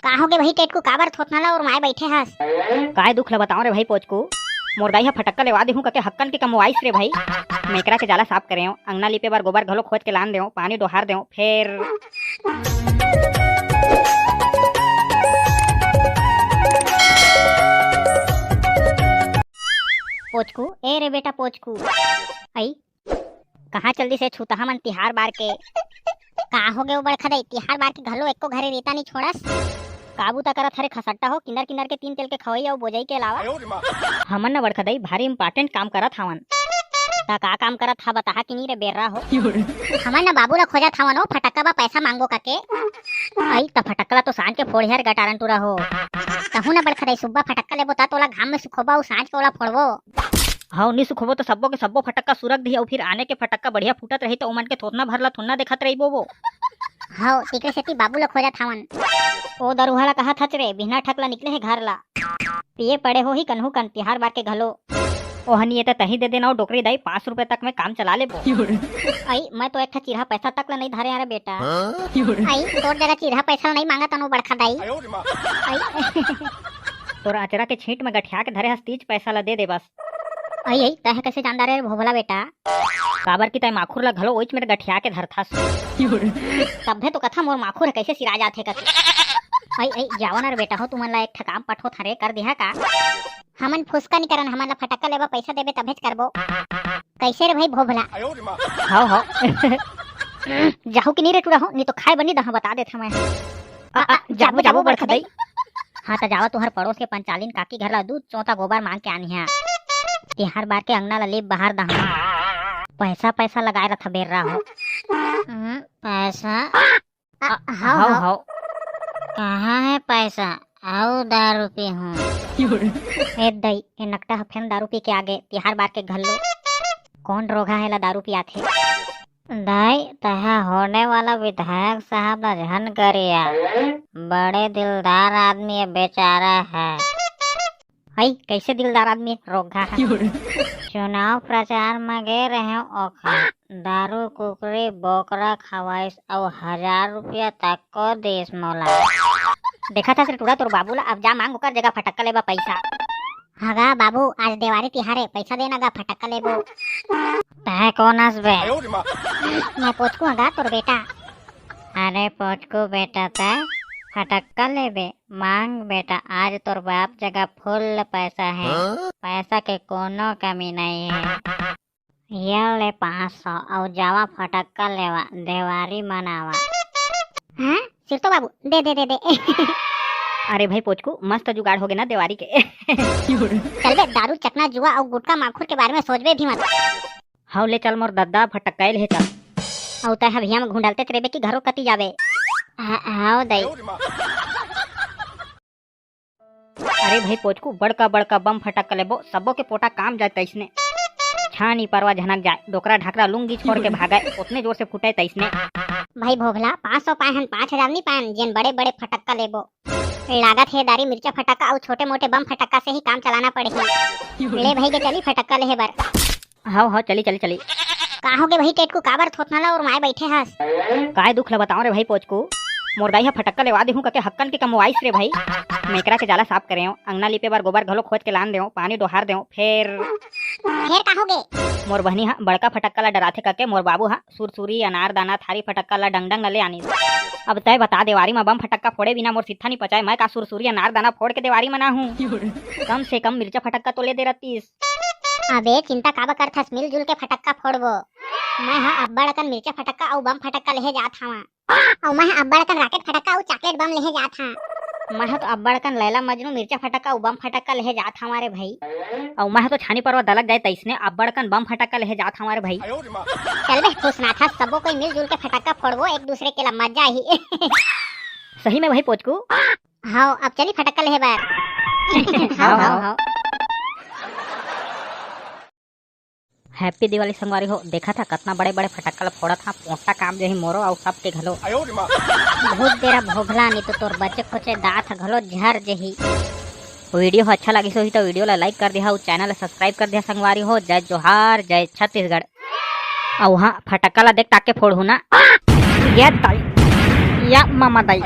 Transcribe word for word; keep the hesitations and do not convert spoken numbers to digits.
का होगे भाई टेटकू, काबर थोथना ला ओरमाए बइठे हस? काय दुख ला बताओं रे भाई पोचकू, मोर दाई ह फटक्का लेवा देहूं कके हक्कन के कमवाइस रे भाई। मेकरा के जाला साफ करेंव, अंगना लिपे बर गोबर घलो खोज के लान देंव, पानी डोहार देंव, फेर पोचकू, ए रे बेटा पोचकू, अई कहाँ चल दिस ए छूतहा मन तिहार बार के? का होगे ओ बड़खा दाई, तिहार बार के घलो एको घरे रेता नइ छोड़स? का बूता करत हरे खसट्टा हो, किन्नर किन्नर के तीन तेल के खवई अउ बोजई के अलावा? हमन न बड़खा दाई भारी important काम करत हवन। त का काम करत हा बताहा कि नी रे बेर्रा हो? हमन न बाबू ला खोजत हवन ओ फटक्का बा पैसा मांगबो कके। अई त फटक्का ला तो सांझ के फोड़िहा रे गटारन टूरा हो। तहू न बड़खा दाई सुब्बा फटक्का लेबो त तोला घाम में सुखोबो अउ सांझ के ओला फोड़बो। हव, नी सुखबो त सब्बो के सब्बो फटक्का सुरग दिही अउ फिर आने के फटक्का बढ़िया फूटत रही त ओमन के थोथना भर ला थोन्ना देखत रहिबो वो। हव, तेकरे सेती बाबू ला खोजत हवन। ओ दरुहा ला कहत हच रे, बिहना ठक ला निकले हे घर ला। पिए पड़े होही कन्हू कन तिहार बार के घलो। ओहनी ये त तही दे देना ओ डोकरी दाई, पाँच रुपए तक में काम चला लेबो। अई, मैं तो एक ठा चिरहा पैसा तक ला नइ धरे हरे बेटा। अई, तोर जरा चिरहा पैसा ला नइ मांगत अनु बड़खा दाई। अई, तोर अचरा के छींट में गठिया के धरे हस तीज पैसा ला दे दे बस। अई, अई, तैं ह कइसे जान डारे रे भोभला बेटा? काबर कि तैं माखुर ला घलो ओइच मेर गठिया के धरथस। तभे तो कथा मोर माखुर ह कइसे सिरा जाथे कथे। अई, अई, जावा न रे बेटा हो, तुमन ला एक ठा काम पठोत हरे, कर दिहा का? हमन फुसका नी करन, हमन ला फटक्का लेबा पैसा देबे तभेच करबो। कइसे रे भाई भोभला? हव, हव। जाहू कि नी रे टूरा हो, नी तो खाए बर नी दहा, बता देत हवं मैं। आ, आ, जाबो, जाबो, जाबो, बड़खा बड़खा दाई। दाई। हाँ, त जावा तुहर पड़ोस के पंचालिन काकी घर ला दूध चोता गोबर मांग के आनिहा। तिहार बार के अंगना ला लीप बहार दहा। पैसा, पैसा लगाए रथा बेर्रा हो। हम्म, पैसा? आ, आ, हव, हव, हव। हव। कहाँ हे पैसा? अउ दारू पीहूँ। ए दई, ए नकटा ह फेन दारू पी के आगे, तिहार बार के घल्लो। कौन रोगहा हे ला दारू पियाथे? दाई, तैं ह होने वाला विधायक साहब ला झन गरिया। बड़े दिलदार आदमी हे बेचारा ह। हई, कइसे दिलदार आदमी रोगहा ह। चुनाव प्रचार म गे रहेंव, ओखर दारू, कुकरी, बोकरा खवाइस अउ हजार रुपया तक को देस मोला। देखत हस रे टूरा तोर बाबू ला, अब जा मांग ओकर जगह फटक्का लेबा पैसा। हाँ गा बाबू, आज देवारी तिहार हे, पैसा देना गा, फटक्का लेबो। तैं कोन हस बे? मैं पोचकू हँव गा, तोर बेटा। अरे पोचकू बेटा, तैं फटक्का लेबे? मांग बेटा, आज तोर बाप जगह फुल पैसा हे। हाँ? पैसा के कोनो कमी नइ हे। ये ले पाँच सौ अउ जावा फटक्का लेवा, देवारी मनावा। हाँ, सिरतो बाबू, दे, दे, दे, दे। अरे भाई पोचकू, मस्त जुगाड़ होगे ना देवारी के। चल बे, दारू, चकना, जुआ अउ गुटखा माखुर के बारे में सोचबे भी मत। हव ले चल मोर दद्दा, फटक्का ले हे चल। अउ तैं ह भुइयां म घुंडलतेच रहिबे कि घरो कती जाबे? ह-, हव दई। अरे भाई पोचकू, बड़का बड़का बम फटक्का लेबो, सबो के पोटा काम जाय तइसने। छानी परवा झनक जाय, डोकरा ढाकरा लुंगी छोड़ के भागय, ओतने जोर से फूटय तइसने। भाई भोभला, पाँच सौ पाए हन, पाँच हजार नी पाए हन, जेन बड़े बड़े फटक्का लेबो। लागत हे दारी मिर्चा फटक्का अउ छोटे मोटे बम फटक्का से ही काम चलाना पड़ही। ले भाई के चली फटक्का लेहे बर। हव, हव, चली, चली, चली। का होगे भाई टेटकू, काबर थोथना ला ओरमाए बइठे हस? काय दुख ला बताओं रे भाई पोचकू, मोर दाई ह फटक्का लेवा देहूं कके हक्कन के कमवाइस रे भाई। मेकरा के जाला साफ करेंव, अंगना लिपे बर गोबर घलो खोज के लान देंव, पानी डोहार देंव, फेर फेर का होगे? मोर बहनी ह बड़का फटक्का ला डराथे कके मोर बाबू ह सुरसुरी, अनारदाना, थारी फटक्का ला डंग डंग ला ले आनिस। अब तैं बता, देवारी म बम फटक्का फोड़े बिना मोर सित्था नी पचाय, मैं का सुरसुरी, अनारदाना फोड़ के देवारी मनाहूं? कम से कम मिर्चा फटक्का तो ले दे रहतीस। अबे चिंता काबर करथस, मिलजुल के फटक्का फोड़बो। मैं ह अब्बड़ अकन मिर्चा फटक्का अउ बम फटक्का लेहे जात हवं। अउ मैं ह अब्बड़ अकन राकेट फटक्का अउ चॉकलेट बम लेहे जात हवं। मैं ह तो अब्बड़ अकन लैला मजनू मिर्चा फटक्का अउ बम फटक्का लेहे जात हवं रे भाई। अउ मैं ह तो छानी परवा दलक जाय तइसने अब्बड़ अकन बम फटक्का लेहे जात हवं रे भाई। चल बे खुसनाथा, सबो कोई मिलजुल के फटक्का फोड़बो एक दूसरे के ला, मजा आही। सही में भाई पोचकू? हव, अब चली फटक्का लेहे बर। हव, हव, हव। Happy दिवाली संगवारी हो। देखत हा कतना बड़े बड़े फटक्का ला फोड़त हा, पोटा काम जही मोरो अउ सबके घलो। बहुत देरा भोभला, नी तो तोर बचे खोचे दांत हा घलो झर जही। Video ह अच्छा लागिस होही तो video ला like कर दिहा अउ channel ला subscribe कर दिहा संगवारी हो। जय जोहार, जय छत्तीसगढ़। अउ हाँ, फटक्का ला देख ताके फोड़हू ना। या ताई, या मामा दाई।